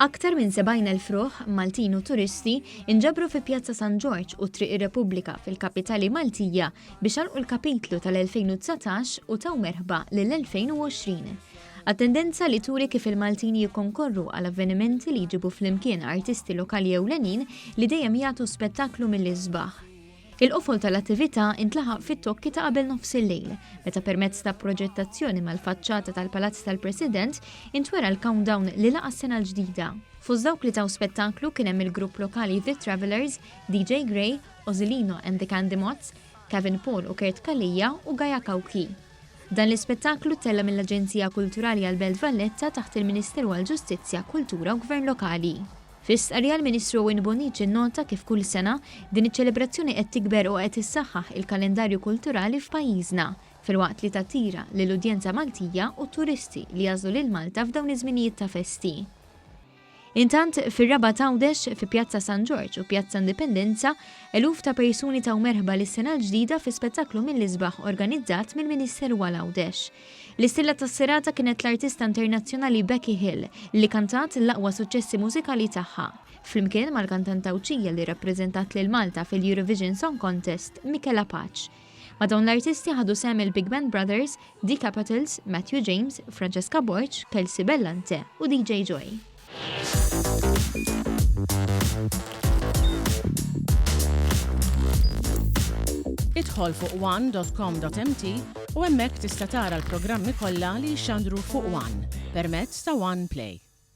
Aktar minn 70,000 ruħ, Maltin u turisti, inġabru fi Pjazza San Ġorġ u Triq ir-Repubblika fil-kapitali Maltija biex għalqu l-kapitlu tal-2019 u taw merħba lill-2020. Attendenza li turi kif il-Maltin jikkonkorru għal avvenimenti li jġibu flimkien artisti lokali ewlenin li dejjem jagħtu spettaklu mill-isbaħ. Il-qofol tal-attività intlaħaq fit-tokki ta' qabel nofsillejl, meta permezz ta' proġettazzjoni mal-faċċata tal-Palazz tal-President intwera l-countdown li laqa' s-sena l-ġdida. Fost dawk li taw spettaklu kien hemm il-grupp lokali The Travellers, DJ Grey, Ozilino and the Candy Mots, Kevin Paul u Kurt Calleja u Gaia Cauchi. Dan l-ispettaklu ttella' mill-Aġenzija Kulturali għall-Belt Valletta taħt il-Ministeru għall-Ġustizzja, Kultura u Gvern Lokali. Fi stqarrija l-Ministru Owen Bonnici nnota kif kull sena, din iċ-ċelebrazzjoni qed tikber u qed issaħħaħ il-kalendarju kulturali f'pajjiżna, filwaqt li tattira lill-udjenza Maltija u t-turisti li jagħżlu lil Malta f'dawn iż-żminijiet ta' festi. Intant, fir-Rabat Għawdex, fi Pjazza San Ġorġ u Pjazza Indipendenza, eluf ta' persuni taw merħba lis-sena l-ġdida fi spettaklu mill-isbaħ organizzat mill-Ministeru għal Għawdex. L-istilla tas-serata kienet l-artista internazzjonali Becky Hill li kantat l-aqwa suċċessi mużikali tagħha, flimkien mal-kantanta Għawdxija li rrappreżentat lil Malta fil-Eurovision Song Contest, Michela Pace. Ma' dawn l-artisti ħadu sehem il-Big Band Brothers, The Capitals, Matthew James, Francesca Borg, Kelsey Bellante u DJ Joy. Idħol fuq one.com.mt u hemmhekk tista' tara l-programmi kollha li jixxandru fuq One permezz ta' One Play.